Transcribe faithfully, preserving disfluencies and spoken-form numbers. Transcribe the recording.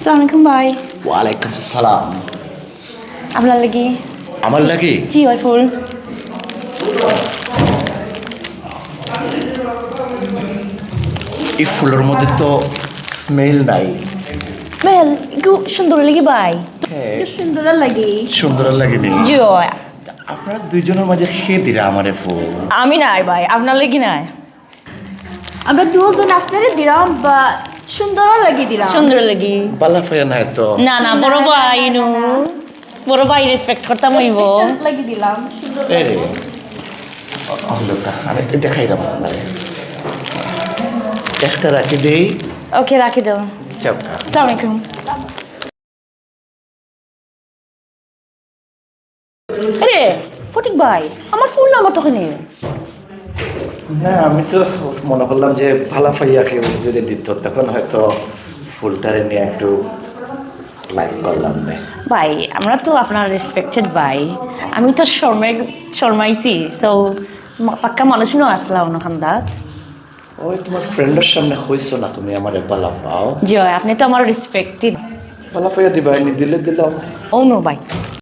আসসালামু আলাইকুম ভাই। ওয়ালাইকুম সালাম। আপনার লাগি? আমার লাগি? জি, অয় ফুল। এই ফুলর মধ্যে তো স্মেল নাই। স্মেল? একটু সুন্দর লাগি ভাই। হ্যাঁ। একটু সুন্দর লাগি। সুন্দর লাগি নি? জি, অয়। আপনারা দুইজনর মাঝে কে দিরা আমারে ফুল? আমি নায় ভাই, আপনার লাগি নায়। আমরা দুইজন আপনারে দিলাম, বা সুন্দর লাগি দিলাম। সুন্দর লাগি। বালা পাইয়া নায় তো? না, না, বড় ভাই নু। বড় ভাই রেসপেক্ট করতাম অইবো। রেসপেক্ট লাগি দিলাম, সুন্দর এ রে। লাগি। অ-, অ, লোকটা, আমি একটু দেখাইলাম আপনারে। একটা রাখি দেই। ওকে, রাখি দাও। যাও। আসসালামু আলাইকুম। আরে, ফটিক ভাই, আমার ফুল না আমার তখন। না, আমি তো মনে করলাম যে বালা পাইয়া কেউ যদি দিত, তখন হয়তো ফুলটারে নিয়ে একটু লাইক করলাম নে। ভাই, আমরা তো আপনার রেসপেক্টেড ভাই। আমি তো শর্মাই-, শর্মাইছি, সো পাক্কা মানুষ নু আসলা অন্য খান্দাত। ওই তোমার ফ্রেন্ডর সামনে কইছো না তুমি আমারে বালা পাও? জি অয়, আপনি তো আমার রেসপেক্টেড। বালা পাইয়া দিবা, আমি দিলে দিলাম। ও নো ভাই।